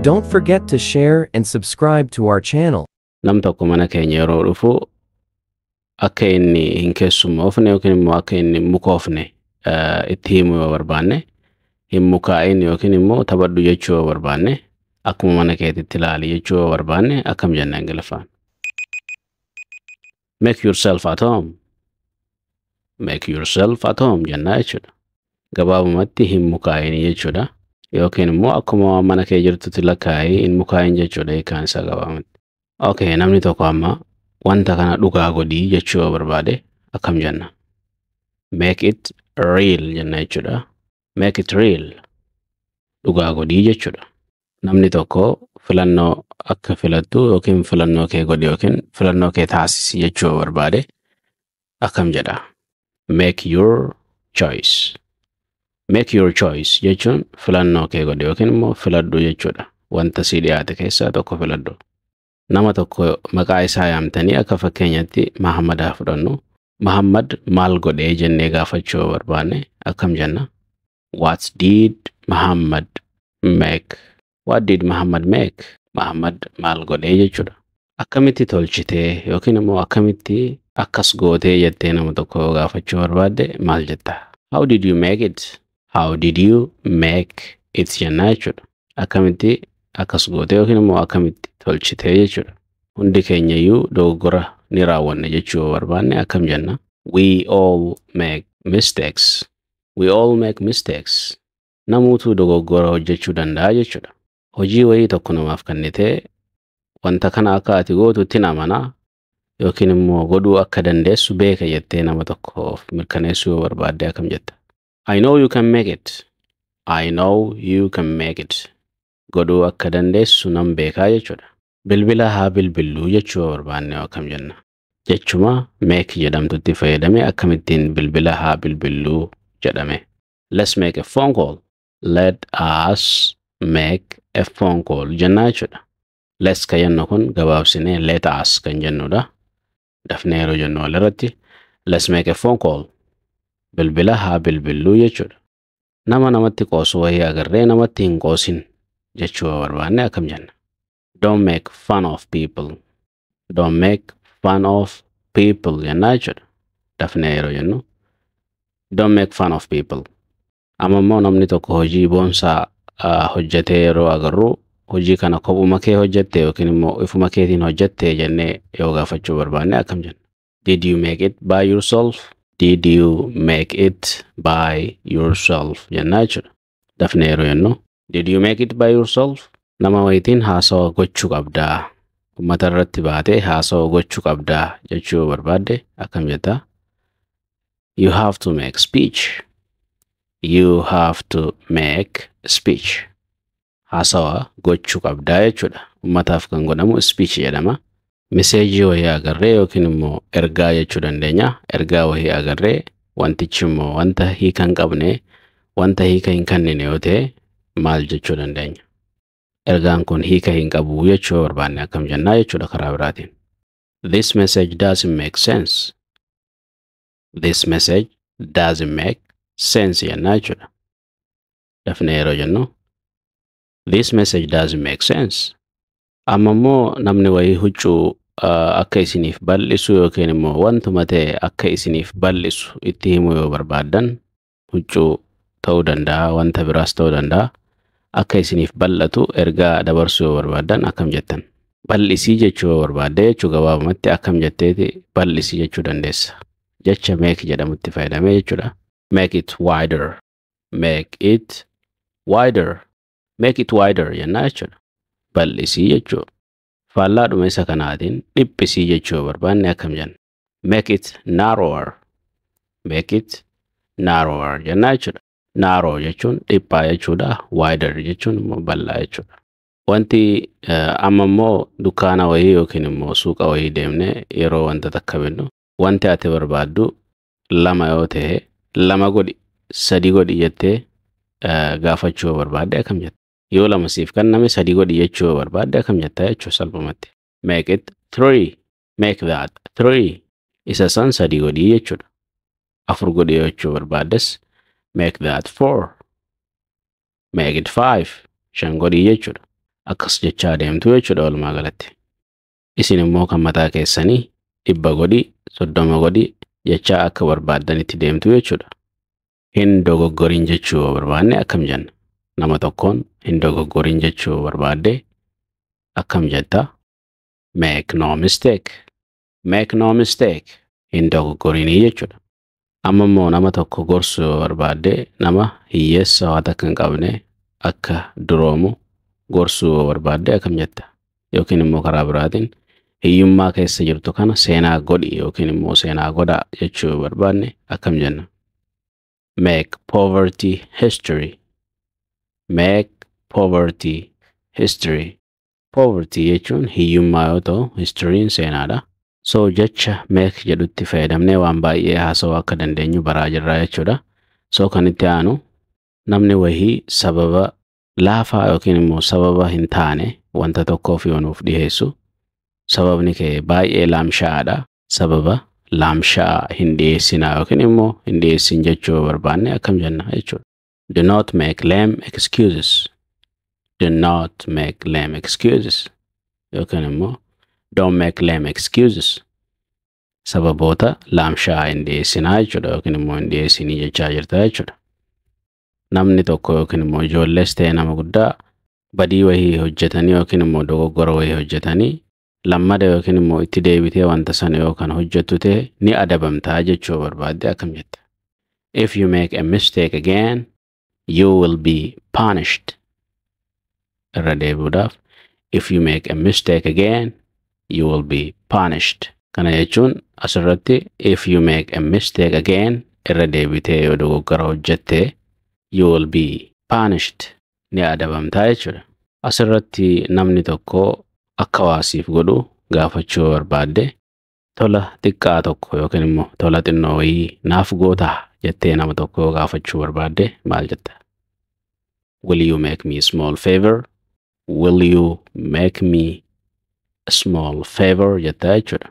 Don't forget to share and subscribe to our channel. Nam tokko mana keenya yeroo dhufu akka inni hin keessummoofne yookiin immoo akka inni hin mukoofne itti himuu yoo barbaanne, hin mukaa'in yookiin immoo taphadhu jechuu yoo barbaanne, akkuma mana keetitti ilaali jechuu yoo barbaanne akkam jenna Ingiliffaan? "Make yourself at home." "Make yourself at home" jennaa jechuudha. Gabaabumatti hin mukaa'in jechuudha. Yookiin immoo akkuma waan mana kee jirtutti lakkaa'ii hin mukaa'in jechuudha hiikkaan isaa gabaabumatti. Okay, namni tokko amma wanta kana dhugaa godhii jechuu yoo barbaade akkam jenna? "Make it real" jenna jechuudha. "Make it real." Dhugaa godhii jechuudha. Namni tokko filannoo akka filattu yookiin filannoo kee godhi yookiin filannoo kee taasisi jechuu yoo barbaade akkam jedha? "Make your choice." "Make your choice" jechuun filannoo kee godhi yookiin immoo filadhu jechuudha. Wanta sii dhiyaate keessaa tokko filadhu. Nama tokko maqaa isaa yaamtanii, akka fakkeenyatti Mahammad haa fudhannu. Mahammad maal godhee jennee gaafachuu yoo barbaanne akkam jenna? "What did Muhammad make?" "What did Muhammad make?" Muhammad maal godhee jechuudha. Akkamitti tolchitee yookiin immoo akkamitti akkas gootee jettee nama tokko yoo gaafachuu barbaadde maal jetta? "How did you make it?" "How did you make it?" jennaa jechuudha. Akkamitti akkas gootee yookiin immoo akkamitti tolchitee jechuudha. Hundi keenya iyyuu dogoggora ni raawwanna jechuu yoo barbaanne akkam jenna? "We all make mistakes." "We all make mistakes." Namuutuu dogoggora hojjechuu danda'a jechuudha. Hojii wayii tokko namaaf kennitee, wanta kana akka ati gootutti amanaa yookiin immoo godhuu akka dandeessu beeka jettee nama tokkoof mirkaneessuu yoo barbaadde akkam jetta? "I know you can make it." "I know you can make it." Godhuu akka dandeessu nan beekaa jechuudha. Bilbila haa bilbilluu jechuu yoo barbaanne akkam jenna? Jechuma make jedhamtutti fayyadamee akkamittiin bilbila haa bilbilluu jedhame? "Let's make a phone call." "Let us make a phone call" jennaa jechuudha. Let's kan jennu kun gabaabsinee let us kan jennudha. Dafnee yeroo jennu walirratti "Let's make a phone call." Bilbila haa bilbilluu jechuudha. Nama namatti qoosu wayii agarree namatti hin qoosin jechuu yoo barbaanne akkam jenna? "Don't make fun of people." "Don't make fun of people" jennaa jechuudha. Dafnee yeroo jennu "Don't make fun of people." Amma immoo namni tokko hojii boonsaa hojjetee yeroo agarru, hojii kana kophuma kee hojjette yookiin immoo ifuma keetiin hojjette jennee yoo gaafachuu barbaanne akkam jenna? "Did you make it by yourself?" "Did you make it by yourself?" jennaa jechuudha. Dafnee yeroo jennu "Did you make it by yourself?" Nama wayitiin haasawa gochuu qabdaa. Uummata irratti baatee haasawa gochuu qabdaa jechuu yoo barbaadde akkam jettaa? "You have to make speech." "You have to make speech." Haasawa gochuu qabdaa jechuudha. Uummataaf kan godhamu speech jedhama. Message wayii agarree yookiin immoo ergaa jechuu dandeenya. Ergaa wayii agarree, wantichi immoo wanta hiika hin qabne, wanta hiika hin kennine yoo ta'e maal jechuu dandeenya? Ergaan kun hiika hin qabu jechuu yoo barbaanne akkam jennaa jechuudha karaa biraatiin? "This message doesn't make sense." "This message doesn't make sense" jennaa jechuudha. Dafnee yeroo jennu "This message doesn't make sense." Amma immoo namni wayii huccuu akka isiniif bal'isu yookiin immoo wantuma ta'e akka isiniif bal'isu itti himuu yoo barbaaddan, huccuu ta'uu danda'a, wanta biraas ta'uu danda'a. Akka isiniif bal'atu ergaa dabarsuu yoo barbaaddan akkam jettan? Bal'isii jechuu yoo barbaadde jechuu, gabaabumatti akkam jetteeti bal'isii jechuu dandeessa? Jecha make jedhamutti fayyadamee jechuudha. "Make it wider." "Make it wider." "Make it wider" jennaa jechuudha. Bal'isii jechuu. Faallaadhuma isa kanaatiin dhiphisii jechuu yoo barbaanne akkam jenna? "Make it narrower." "Make it narrower" jennaa jechuudha. Narrow jechuun dhiphaa jechuudha. Wider jechuun immoo bal'aa jechuudha. Wanti amma immoo dukkaana wayii yookiin immoo suuqa wayii deemnee yeroo wanta takka binnu, wanti ati barbaaddu lama yoo ta'e, lama godhi, sadi godhi jettee gaafachuu yoo barbaadde akkam jetta? Yoo lama siif kenname, sadi godhi jechuu yoo barbaadde akkam jetta jechuu salphumatti? "Make it three." "Make that three." Isa san sadi godhii jechuudha. Afur godhi jechuu barbaaddes, "Make that four." "Make it five." Shan godhii jechuudha. Akkas jechaa deemtu jechuudha walumaa galatti. Isin immoo kan mataa keessanii 100 godhii, 30 godhii jechaa akka barbaaddanitti deemtu jechuudha. Hin dogoggorin jechuu yoo barbaanne akkam jenna? Nama tokkoon hin dogoggorin jechuu yoo barbaadde akkam jetta? "Make no mistake." "Make no mistake." Hin dogoggorinii jechuudha. Amma immoo nama tokko gorsuu yoo barbaadde, nama hiyyeessa waan takka hin qabne akka duroomu gorsuu yoo barbaadde akkam jetta? Yookiin immoo karaa biraatiin hiyyummaa keessa jirtu kana seenaa godhi yookiin immoo seenaa godhaa jechuu yoo barbaanne akkam jenna? "Make poverty history." "Make poverty history." Poverty jechuun hiyyummaa yoo ta'u, historyn seenaadha. So jecha make jedhutti fayyadamnee waan baay'ee haasawuu akka dandeenyu baraa jirra jechuudha. So kan itti aanu, namni wahii sababa laafaa yookiin immoo sababa hin taane wanta tokkoof yoo nuuf dhiyeessu, sababni kee baay'ee laamsha'aadha. Sababa laamsha'aa hin dhiyeessinaa yookiin immoo hin dhiyeessin jechuu yoo barbaanne akkam jenna jechuudha? "Do not make lame excuses." "Do not make lame excuses." Yookiin immoo "Don't make lame excuses." Sababoota laamsha'aa hin dhiyeessinaa jechuudha yookiin immoo hin dhiyeessinii jechaa jirta jechuudha. Namni tokko yookiin immoo ijoollees ta'e nama guddaa badii wahii hojjetanii yookiin immoo dogoggora wahii hojjetanii, lammada yookiin immoo itti deebitee wanta sana yoo kan hojjettu ta'e ni adabamtaa jechuu barbaadde akkam jetta? "If you make a mistake again, you will be punished." Irra deebi'uudhaaf, "If you make a mistake again, you will be punished." Kana jechuun asirratti "if you make a mistake again", irra deebitee yoo dogoggora hojjette, "you will be punished", ni adabamtaa jechuudha. Asirratti namni tokko akka waasiif godhu gaafachuu yoo barbaadde, tola xiqqaa tokko yookiin immoo tola xinnoo wayii naaf gootaa jettee nama tokko yoo gaafachuu barbaadde maal jetta? "Will you make me a small favor?" "Will you make me a small favor?" jetta jechuudha.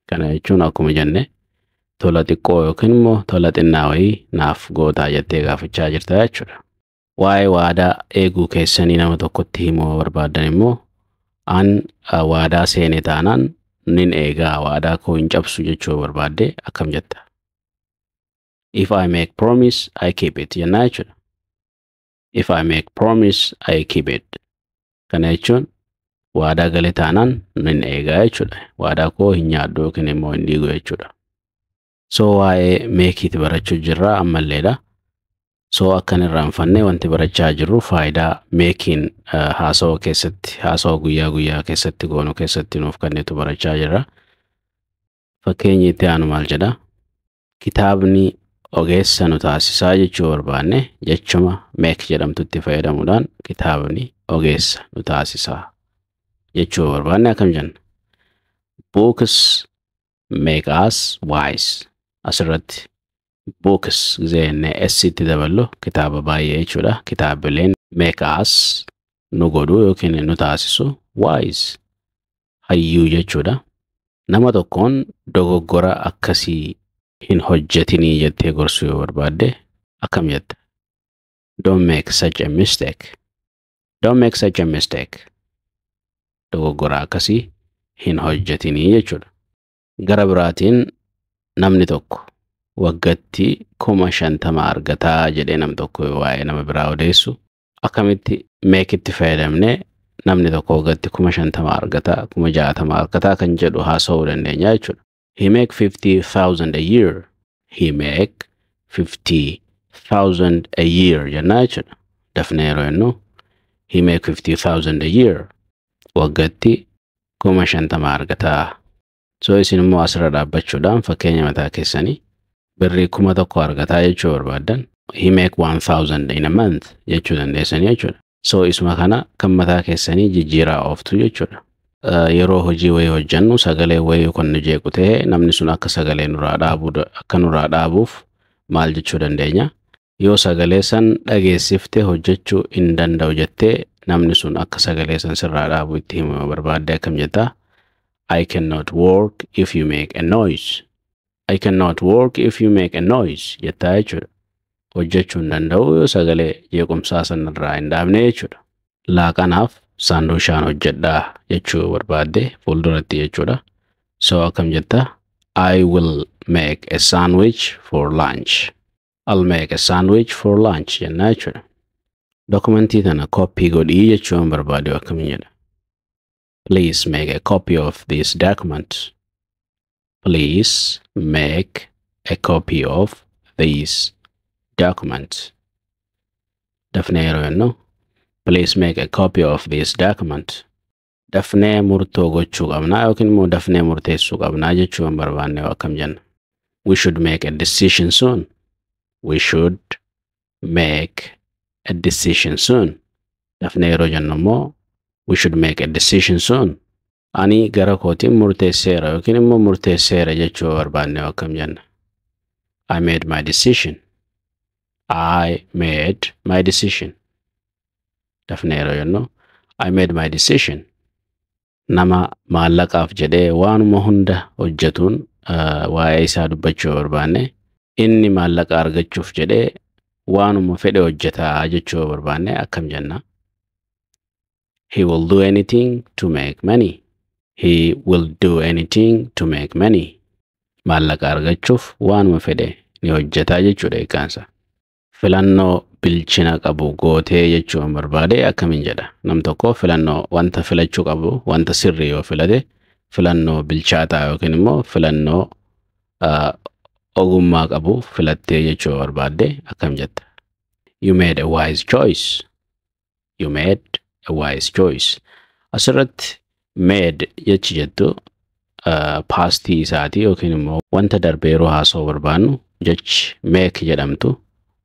Kana jechuun akkuma jenne tola xiqqoo yookiin immoo tola xinnaa wayii naaf gootaa jettee gaafachaa jirta jechuudha. Waa'ee waadaa eeguu keessanii nama tokkotti himuu yoo barbaaddan immoo, an waadaa seene taanaan nin eegaa, waadaa koo hin cabsu jechuu yoo barbaadde akkam jetta? "If I make promise, I keep it" jennaa jechuudha. "If I make promise, I keep it." Kana jechuun waadaa gale taanaan nin eegaa jechuudha. Waadaa koo hin nyaadhu yookiin immoo hin diigu jechuudha. So waa'ee makeiiti barachuu jirra ammalleedha. So akka hin irraanfanne, wanti barachaa jirru faayidaa makeiin haasawaa keessatti, haasawaa guyyaa guyyaa keessatti goonu keessatti nuuf kennitu barachaa jirra. Fakkeenyi itti aanu maal jedha? Kitaabni ogeessa nu taasisaa jechuu barbaanne, jechuma make jedhamtutti fayyadamuudhaan kitaabni ogeessa nu taasisaa jechuu barbaanne akkam jenna? "Books make us wise." Asirratti books jennee s itti daballu kitaaba baay'ee jechuudha. Kitaabileen make us nu godhu yookiin nu taasisu, wise hayyuu jechuudha. Nama tokkoon dogoggora akkasii hin hojjetinii jettee gorsuu yoo barbaadde akkam jetta? "Don't make such a mistake." "Don't make such a mistake." Dogoggora akkasii hin hojjetinii jechuudha. Gara biraatiin namni tokko waggatti 50,000 argataa jedhee nam tokko waa'ee nama biraa odeessu, akkamitti make itti fayyadamnee namni tokko waggatti 50,000 argataa, 60,000 argataa kan jedhu haasa'uu dandeenya jechuudha. "He make 50,000 a year." "He make 50,000 a year" jennaa jechuudha. Dafnee yeroo jennu, "He make 50,000 a year." Waggatti 50,000 argataa. So isin immoo asirra dhaabbachuudhaan fakkeenya mataa keessanii birrii 1,000 argataa jechuu barbaaddan, "He make 1,000 in a month" jechuu dandeessanii jechuudha. So isuma kana kan mataa keessanii jijjiiraa ooftu jechuudha. Yeroo hojii wayii hojjennu sagalee wayii kan nu jeequ ta'e, namni sun akka sagalee nurraa dhaabuu akka nurraa dhaabuuf maal jechuu dandeenya? Yoo sagalee san dhageessiftee hojjechuu hin danda'u jettee, namni sun akka sagalee san sirraa dhaabu itti himuu yoo barbaadde akkam jettaa? "I cannot work if you make a noise." I cannot work if you make a noise jettaa jechuudha. Hojjechuu hin danda'u yoo sagalee jeequmsaa sanarraa hin dhaabne jechuudha. Laaqanaaf saanduushaan hojjedhaa jechuu barbaadde fuulduratti jechuudha. So akkam jettaa? I will make a sandwich for lunch. I'll make a sandwich for lunch jennaa jechuudha. Dokumentii tana koppii godhii jechuu hin barbaade akkamiin jedha? Please make a copy of this document. Please make a copy of this document. Dafnee yeroo jennu, please make a copy of this document. Dafnee murtoo gochuu qabnaa yookiin immoo dafnee murteessuu qabnaa jechuu hin barbaanne akkam jenna? We should make a decision soon. We should make a decision soon. Dafnee yeroo jennu immoo, we should make a decision soon. Ani gara kootiin murteesseera yookiin immoo murteesseera jechuu barbaanne akkam jenna? I made my decision. I made my decision. Dafnee yeroo jennu, I made my decision. Nama maallaqaaf jedhee waanuma hunda hojjetuun waa'ee isaa dubbachuu barbaanne, inni maallaqa argachuuf jedhee waanuma fedhe hojjetaa jechuu barbaanne akkam jenna? He will do anything to make money. He will do anything to make money. Maallaqa argachuuf waanuma fedhe ni hojjetaa jechuudha hiikkaansa. Filannoo bilchina qabu gootee jechuu barbaade akkamiin jedha? Nam tokko filannoo wanta filachuu qabu, wanta sirrii yoo filate, filannoo bilchaataa yookiin immoo filannoo ogummaa qabu filattee jechuu barbaadde akkam jetta? You made a wise choice. You made a wise choice. Asirratti made jechi jettu pastii isaatii yookiin immoo wanta darbe yeroo haasa'uu barbaannu jechi make jedhamtu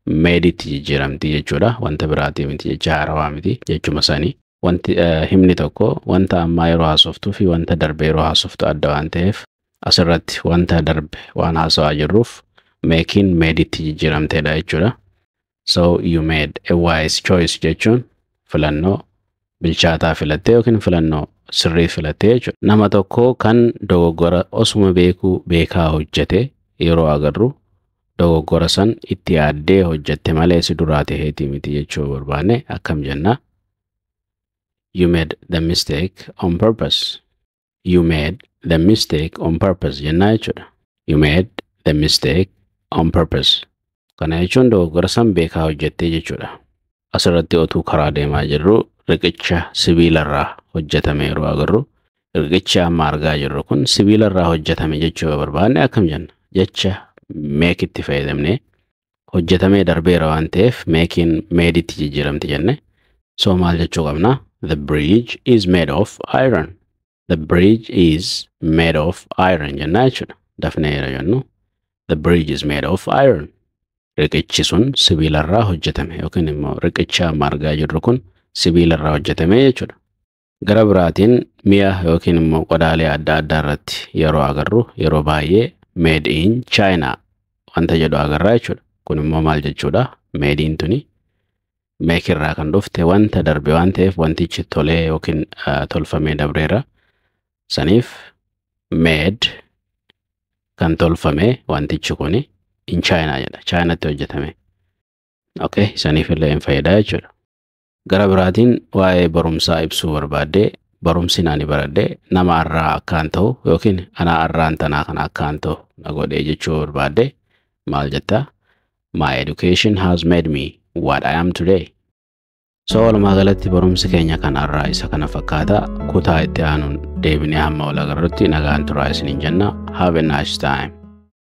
madeitti jijjiiramti jechuudha. Wanta biraatii miti, jecha haarawaa miti, jechuma sanii. Wanti himni tokko wanta ammaa yeroo haasoftuu fi wanta darbe yeroo haasoftu adda waan ta'eef, asirratti wanta darbe waan haasawaa jirruuf makeiin madeitti jijjiiramteedha jechuudha. So you made a wise choice jechuun filannoo bilchaataa filattee yookiin filannoo sirrii filattee jechuudha. Nama tokko kan dogoggora osuma beekuu beekaa hojjete yeroo agarru, dogoggora san itti yaaddee hojjette malee si duraa ta'eetii miti jechuu barbaanne akkam jenna? You made the mistake on purpose. You made the mistake on purpose jennaa jechuudha. You made the mistake on purpose. Kana jechuun dogoggora san beekaa hojjettee jechuudha. Asirratti otuu karaa deemaa jirru riqicha sibiilarraa hojjetame yeroo agarru, riqicha amma argaa jirru kun sibiilarraa hojjetame jechuu barbaanne akkam jenna? Jecha make itti fayyadamne, hojjetamee darbeera waan ta'eef makeiin madeitti jijjiiramti jenne. So maal jechuu qabna? The bridge is made of iron. The bridge is made of iron jennaa jechuudha. Dafnee yeroo jennu, the bridge is made of iron. Riqichi sun sibiilarraa hojjetame yookiin immoo riqicha amma argaa jirru kun sibiilarraa hojjetame jechuudha. Gara biraatiin mi'a yookiin immoo qodaalee adda addaa irratti yeroo agarru, yeroo baay'ee made in China wanta jedhu agarraa jechuudha. Kun immoo maal jechuudha? Madeiin tuni make irraa kan dhufte, wanta darbe waan ta'eef, wantichi tolee yookiin tolfamee dabreera. Saniif made kan tolfame wantichi kuni in China jedha. Chaayinaatti hojjetame. Okay, saniif illee hin fayyadaa jechuudha. Gara biraatiin waa'ee barumsaa ibsuu barbaaddee, barumsi ani baradhe nama har'aa akkaan ta'u yookiin ana har'aan tanaa kana akkaan ta'u na godhee jechuu barbaadde maal jettaa? My education has made me what I am today. So walumaa galatti barumsi keenya kan har'aa isa kana fakkaata. Kutaa itti aanuun deebinee hamma wal agarrutti nagaan turaa isiniin jenna. Have a nice time.